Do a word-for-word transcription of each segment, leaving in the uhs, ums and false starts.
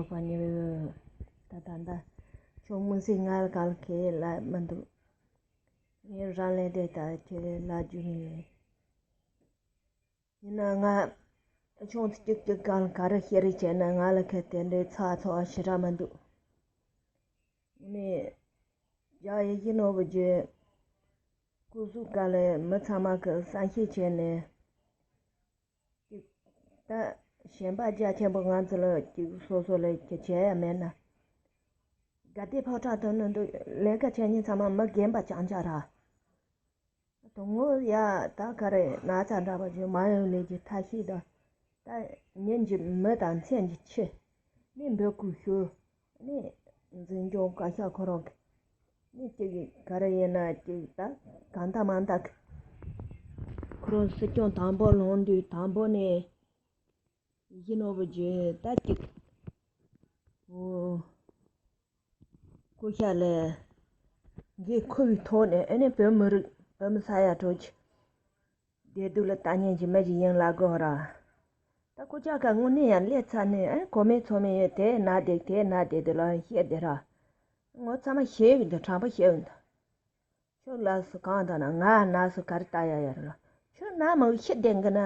ཕ་ཉེ་བོ། ད་ད་ད། ཁྱོད་མི་སྲིད་ང་ལ་ག་ལ་ཁེལ་ལ་མི་འདུག་ངས་རང་ལས་དེ་ད་ཁྱེད་ལ་རྒྱུ་མི་ཡིན། ཡིན་ན་ང་ཆུང་ཙི་ཅིག་ཅིག་གང་ག་རེ་ཤེས་རེ་བྱས་ན་ང་ལ་ཁེལ་དེ་འདྲའི་ཚ་ཚ་བ་ཞེ་དྲག་མི་འདུག་ངས་རྒྱ་ཡི་ཤི་ནོ་བུ་རྒྱུ་སྐུ་གཟུགས་ག་ལས་མི་ཚང་མ་གི་བསམ་ཤེས་བྱས་ནས། ཅིག་ད་ཞེན་པ་རྒྱ་ཆེན་པོ་ང་ཚོ་ལ་ཅིག་སོ་སོ་ལ་ཅིག་བྱས་ཡ་མེད་ན། དགའ་བདེ་ཕོ་བྲང་དུ་ནི་འདུག་ལས་ཀ་བྱེད་མཁན་ཚང་མ་མི་རྒན་པ་རྐྱང་རྐྱང་ར། དུང་ངོ་ཡ་ད་ག་རེ་ན་ཚ་འདྲ་བ་ཞིག་མ་ཡོང་ལས་ཀྱི་ཐབས་ཤེས་དང་། ད་ཉིན་གྱི་མི་དང་མཚན་གྱི་ཆུ། ནི་འབོད་སྐུལ་ཞུ། ནི་འཛིན་སྐྱོང་བཀའ་ཤག་ཁོ་རང་གི། ནི་གཅིག་ག་རེ་ཡིན་ན་གཅིག་ད་གང་ལྟ་མང་ལྟ་གི། ཁོ་རང་སྲིད་སྐྱོང་དང་པོ་ལངས་དུས་དང་པོ་ནས་ཡིན་ནོ་བུ་རྒྱུ་ད་གཅིག་ཨོ། སྐུ་ཤ་ལས་འགན་ཁུར་བའི་ཐོག་ནས་ཨ་ནི་བོད་མི་རིགས་བོད་མི་ས་ཡ་དྲུག་ཅུ་བདེ་སྡུག་ལ་ལྟ་མཁན་གྱི་མི་ཞིག་ཡིན་ལབ་དགོས་ར། ད་སྐུ་ཅག་ག་དངོས་གནས་ཡང་སླེབས་ཚར་ནས་ཨ་གོ་མེད་ཚོར་མེད་ཡོད་དེ་ན་བསྡད་དེ་ན་བསྡད་དེ་ལ་བཤད་བསྡད་ར། ངོ་ཚ་མ་ཤེས་ཡོད་འདུག་དྲང་པོ་ཤེས་ཡོད་འདུག་ཁྱོད་ལ་སུ་གང་དང་ན་ང་ན་སུ་ག་རེ་ལྟ་ཡ་ཡོད་ར། ཁྱོད་ན་མ་ཤི་བསྡད་གི་ན།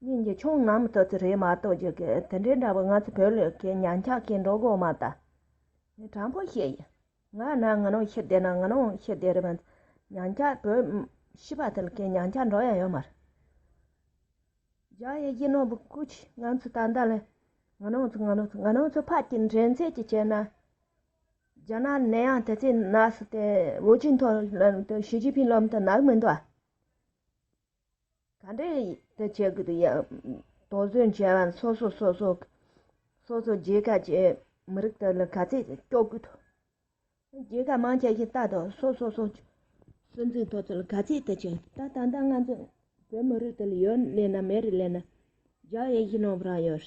སྙིང་རྗེ་ཆུང་ནམ་ཏོ་ཙི་རེད་མ་གཏོགས་རྒྱུ་གི་དེ་འདྲའི་འདྲ་བོ་ང་ཚོ་བོད་ལ་གི་ཉམས་ཆག་གི་འགྲོ་དགོས་མ་ད། ངས་དྲང་པོ་བཤད་ཡིན། ང་ན་ང་རང་ཤི་བསྡད་ན་ང་རང་ཤི་བསྡད་རེད་མ། ཉམས་ཆག་བོད་ཤི་བ་དེ་ལ་གི་ཉམས་ཆག་འགྲོ་ཡ་ཡོད་མ་རེད། རྒྱ་ཡི་ཡིན་ནོ་བུ་སྐུ་ཆི་ང་ཚོ་ད་ལྟ་ལ་ང་རང་ཚོ་ང་རང་ཚོ་ང་རང་ཚོ་ཕར་གྱི་འགྲན་རྩོད་ཀྱི་བྱས་ན། རྒྱ་ནག་ནས་ཡང་དེ་ཚེ་ནགས་སུ་དེ་ཝུ་ཅིན་ཐོ་ལ་དེ་ཞི་ཅིན་ཕིང་ལོམ་དེ་ནག་མི་འདུག་ཨ། ག་འདྲས་དེ་བྱེད་དགོས་དུ་ཡ། དོགས་ཟོན་བྱས་པ་སོ་སོ་སོ་སོ་སོ་སོ་རྒྱལ་ཁབ་ཀྱི་མི་རིགས་དེ་ལ་ག་ཚད་སྐྱོབ་དགོས་དུ། རྒྱལ་ཁབ་མང་ཆེ་ཞིག་ལྟ་དང་སོ་སོ་སོ་སྲིད་འཛིན་ཐོབ་ཚུལ་ག་ཚད་དེ་ཆེ་ད་ད་ལྟ་ང་ཚོ་བོད་མི་རིགས་དེ་ལ་ཡོད་ལས་ན་མེད་རེད་ལས་ན། རྒྱ་ཡི་ཡིན་ནོ་བུ་རང་ཡོད་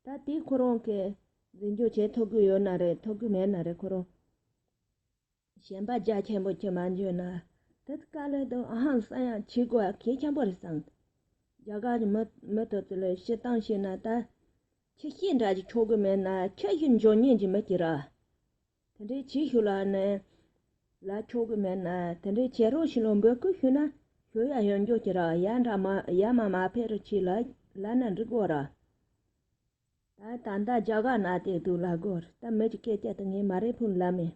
རེད། ད་དེ་ཁོ་རང་གི་འཛིན་སྐྱོང་བྱེད་ཐུབ་ཀྱི་ཡོད་ན་རེད་ཐུབ་ཀྱི་མེད་ན་རེད་ཁོ་རང་། ཞེན་པ་རྒྱ་ཆེན་པོ་ཅིག་མ་འཇོན་ན། དེ་དཀའ་ལས་དང་ཨ་ཧང་ས་ཡང་བྱེད་དགོས་གལ་ཆེན་པོ་རེད་བསམ། རྒྱ་གར་གྱི་མི་མི་དེ་ཚོ་ལ་སྤྱིར་བཏང་བཤད་ན་ད། ཁྱི་ཤི་འདྲ་ཅིག་ཆོག་གི་མེད་ན་ཁྱི་ཤི་འཇོན་ཉན་གྱི་མི་གྱི་ར། དེ་འདྲའི་བྱེད་ཤུགས་ལ་ནི། ལ་ཆོག་གི་མེད་ན་དེ་འདྲའི་བྱེད་རོགས་ཤིག་ལ་འབོད་སྐུལ་ཞུས་ན་ཞུ་ཡ་ཡོང་རྒྱུ་གྱི་ར་ཡ་འདྲ་མ་ཡ་མ་མ་ཕེ་རུ་ཆི་ལ་ལ་ན་འགྲིག་གོ་ར། ད་ད་ལྟ་རྒྱ་གར་ན་དེ་དུ་ལ་གོ་ར་ད་མི་གི་སྐད་ཆ་དེ་ངས་མ་རེ་ཕུན་ལ་མེད།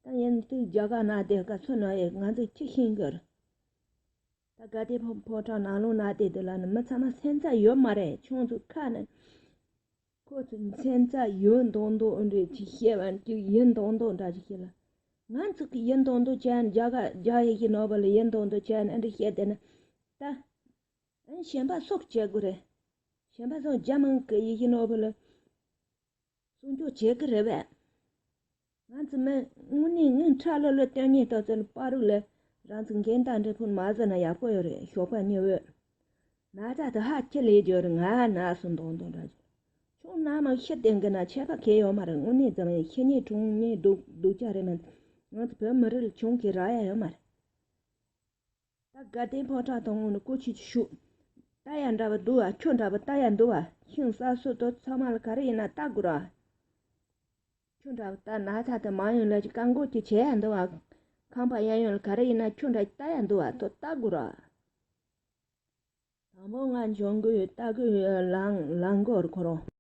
ད་ཡིན་དུས་རྒྱ་གར་ན་དེ་ག་ཚོད་ན་ཡེ་ང་ཚོ་ཅི་ཤེས་གི་ར། ད་དགའ་ལྡན་ཕོ་ཕོ་བྲང་ནང་ལོགས་ན་དེ་དུ་ལ་ནི་མི་ཚང་མ་སེམས་རྩ་ཡོད་མ་རེད་ཁྱོད་ཚོ་ཁ་ནི། ཁོ་ཚོ་མཚན་རྩ་ཡོད་མདོག་མདོག་འདྲ་ཅིག་བཤད་པ་ཅིག་ཡིན་མདོག་མདོག་འདྲ་ཅིག་བཤད་ལ། ང་ཚོ་གི་ཡིན་མདོག་མདོག་བྱས་ན་རྒྱ་གར་རྒྱ་ཡི་གི་ནོར་བ་ལ་ཡིན་མདོག་མདོག་བྱས་ན་འདྲ་བཤད་དེ་ན། ད་ཨ་ཞེན་པ་སོགས་བྱེད་དགོས་རེད། ཞེན་པ་སོགས་རྒྱ་མང་གི་ཡི་གི་ནོར་བ་ལ་སྲུང་སྐྱོབ་བྱེད་གི་རེད་པས། ང་ཚོ་མི་དངོས་གནས་དངངས་ཁྲ་ལོ་ལོ་སྟོན་ཉེན་ཏོག་ཚོ་ལ་པ་རུག་ལ་རང་ཚོ་འགན་དང་འབྲས་བུ་མ་བཟོ་ན་ཡག་པོ་ཡོད་རེད་ཞོགས་པ་ཉི་འོད། ན་ཚ་དེ་ཧ་ཁྱི་ལས་སྦྱོར་ང་ན་སུ་མདོག་མདོག་འདྲ་ཅིག་ཁྱོད་ན་མ་ཤི་བསྡད་གི་ན་ཆད་པ་གལ་ཡོད་མ་རེད། དངོས་གནས་ཙམ་ཡང་ཤི་ཉེས་གྲོངས་ཉེས་སྡུག་སྡུག་ཅག་རེད་མིན། ང་ཚོ་བོད་མི་རིགས་ལ་གྱོང་གི་རག་ཡ་ཡོད་མ་རེད། ད་དགའ་ལྡན་ཕོ་བྲང་དང་ངོ་ནས་སྐུ་མཁྱེན་ཞུ། ལྟ་ཡ་འདྲ་བ་འདུག་བ། ཁྱོད་འདྲ་བ་ལྟ་ཡ་འདུག་བ། ཤིང་ས་སུ་དོ་ཚང་མ་ལ་ག་རེ་ཡིན་ན་ལྟ་དགོས་ར། ཁྱོད་འདྲ་བ་ལྟ་ན་ཚ་དེ་མ་ཡོང་ལ་ཅིག་བཀག་འགོག་ཅིག་བྱེད་ཡ་འདུག་བ། ཁང་པ་གཡས་གཡོན་ལ་ག་རེ་ཡིན་ན་ཁྱོད་འདྲ་ལྟ་ཡ་འདུག་བ་དོ་ལྟ་དགོས་ར། དང་པོ་ང་འཇོན་གི་ཡོད་ལྟ་གི་ཡོད་ལང་ལང་གོ་ར་ཁོ་རང་